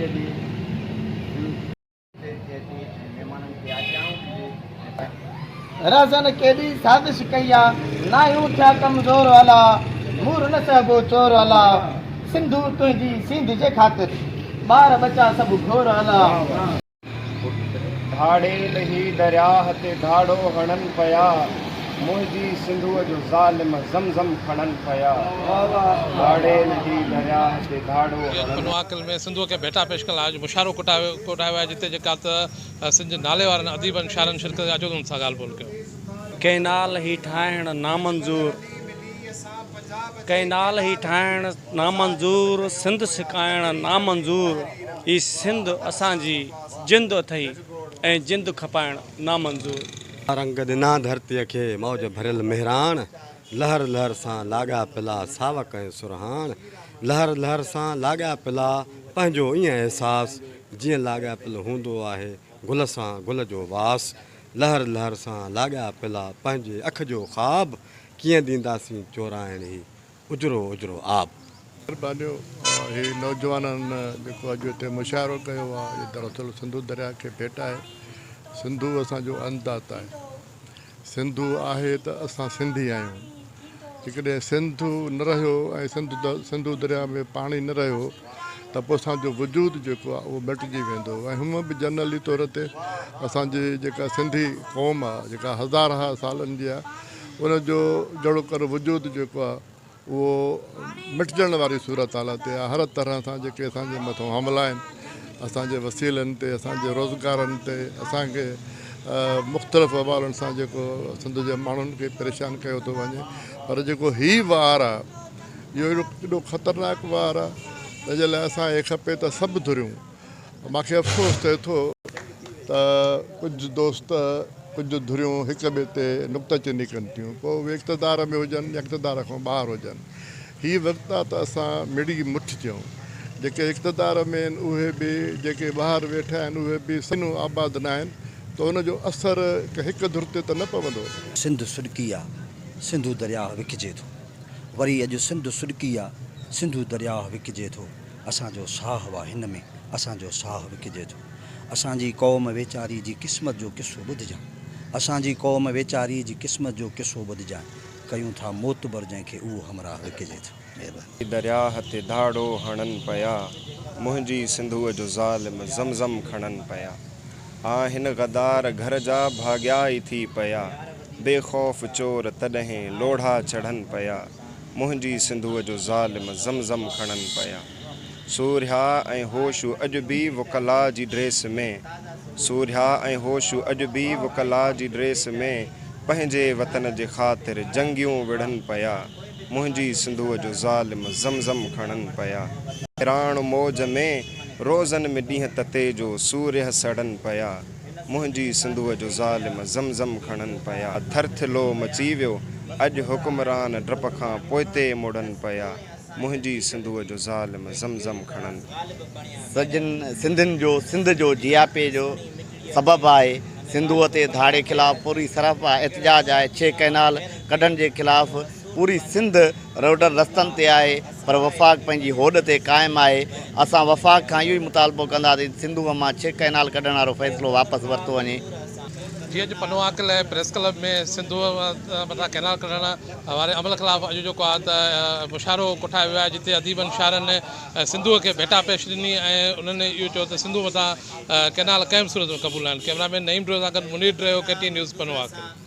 ڌرتيء جي تي ٿئي ٿي ۽ مهمانن کي آجياڻو ڏجي ۽ پنهنجي. رهزن ڪيڏي سازش ڪئي آ، ناهيون ٿيا ڪمزور الا، مور نه سهبو چور الا، سنڌو تنهنجي سينڌ جي خاطر، ٻار ٻچا سڀ گهور الا. ڌاڙيل هي درياهه تي ڌاڙو هڻن پيا، منهنجي سنڌوء جو ظالم زم زم کڻن پيا. ڌاڙيل هي درياهه تي ڌاڙو هڻن. پنوعاقل ۾ سنڌوء کي ڀيٽا پيش ڪرڻ لاء اڄ مشاعرو ڪوٺايو ويو آهي جتي جيڪا ته سنڌ جي نالي وارن اديبن شاعرن شرڪت ڪئي اچو ته انهن سان ڳالهه ٻولهه ڪيون. ڪئنال هي ٺاهڻ نامنظور، ڪئنال هي ٺاهڻ نامنظور، سنڌ سڪائڻ نامنظور، هي سنڌ اسان جي جند اٿئي ۽ جند کپائڻ نامنظور. رنگ ڏنا ڌرتيء کي موج ڀريل مهراڻ، لهر لهر سان لاڳا پلا ساوڪ ۽ سرهاڻ، لهر لهر سان لاڳا پلا پنهنجو ائين احساس، جيئن لاڳاپيل هوندو آهي گل سان گل جو واس، لهر لهر سان لاڳا پلا پنهنجي اک جو خواب، ڪيئن ڏينداسين چورائڻ هي اجرو اجرو آب. مھربانيو ھي نوجوانن جيڪو اڄ ھتي مشاعرو ڪيو آ اھي دراصل سنڌو درياء کي ڀيٽ آھي سنڌو اسان جو ان دات آھي سنڌو آھي ته اسان سنڌي آھيون جيڪڏھن سنڌو نه رھيو ۽ سنڌ سنڌو درياء ۾ پاڻي نه رھيو ته پوء اسان جو وجود جيڪو آ اھو مٽجي ويندو ۽ ھونء به جنرلي طور تي اسان جي جيڪا سنڌي قوم آ جيڪا ھزارھا سالن جي آ ان جو جهڙوڪر وجود جيڪو آهي اهو مٽجڻ واري صورتحال تي آهي. هر طرح سان جيڪي اسان جي مٿان حملا آهن، اسان جي وسيلن تي، اسان جي روزگارن تي، اسان کي مختلف حوالن سان جيڪو سنڌ جي ماڻهن کي پريشان ڪيو ٿو وڃي پر جيڪو هي وار آهي اهو ايڏو خطرناڪ وار آهي تنهن جي لاء اسان کي کپي ته سڀ ڌريون مان کي افسوس ٿئي ٿو ته ڪجهه دوست ڪجهه ڌريون هڪ ٻئي تي نڪته چيني ڪن ٿيون پوء اهي اقتدار ۾ هجن يا اقتدار کان ٻاهر هجن. هي وقت آ ته اسان مڙئي مٺ ٿيون. جيڪي اقتدار ۾ آهن اهي به جيڪي ٻاهر ويٺا آهن اهي به سنون آباد ناهن ته ان جو اثر هڪ ڌر تي ته نه پوندو. سنڌ سڏڪي آ، سنڌو درياهه وڪجي ٿو. وري اڄ سنڌ سڏڪي آ، سنڌو درياهه وڪجي ٿو. اسان جو ساهه وا هن ۾ اسان جو ساهه وڪجي ٿو. اسان جي قوم ويچاري جي قسمت جو قصو ٻڌجان. اسان جي قوم ويچاري جي قسمت جو قصو ٻڌجان. ڪيون ٿا معتبر جنهن کي اهو همراهه وڪجي ٿو. مهرباني. درياهه تي ڌاڙو هڻن پيا، منهنجي سنڌوء جو ظالم زم زم کڻن پيا. آهن غدار گهر جا ڀاڳيا ئي ٿي پيا، بي خوف چور تڏهن لوڙها چڙهن پيا. منهنجي سنڌوء جو ظالم زم زم کڻن پيا. سورهيا ۽ هوشو اڄ به وڪلا جي ڊريس ۾. سورهيا ۽ هوشو اڄ به وڪلا جي ڊريس ۾. پنهنجي وطن جي خاطر جنگيون وڙهن پيا. منهنجي سنڌوء جو ظالم زم زم کڻن پيا. مهراڻ موج ۾ روزن ۾ ڏينهن تتي جو سورهيه سڙن پيا. منهنجي سنڌوء جو ظالم زم زم کڻن پيا. ٿرٿلو مچي ويو، اڄ حڪمران ڊپ کان پوئتي مڙن پيا. منهنجي سنڌوء جو ظالم زم زم کڻن. سڄن سنڌين جو سنڌ جو جياپي جو سبب آهي. سنڌوء تي ڌاڙي خلاف پوري سراپا احتجاج آهي. ڇهه ڪئنال ڪڍڻ جي خلاف پوري سنڌ روڊن رستن تي آهي پر وفاق پنهنجي هوڏ تي قائم آهي، اسان وفاق کان اهو ئي مطالبو ڪنداسين ته سنڌوء مان ڇهه ڪئنال ڪڍڻ وارو فيصلو واپس ورتو وڃي. جي اڄ پنوعاقل ۽ پريس ڪلب ۾ سنڌوء مٿان ڪئنال ڪڍڻ واري عمل خلاف اڄ جيڪو آهي ته مشاعرو ڪوٺايو ويو آهي جتي اديبن شاعرن سنڌوء کي ڀيٽا پيش ڏني ۽ انهن اهو چيو ته سنڌوء مٿان ڪئنال ڪنهن به صورت ۾ قبول ناهن ڪئميرا مين نعيم ڊريو سان گڏ Munir Dreyo K T N news Pano Aqil.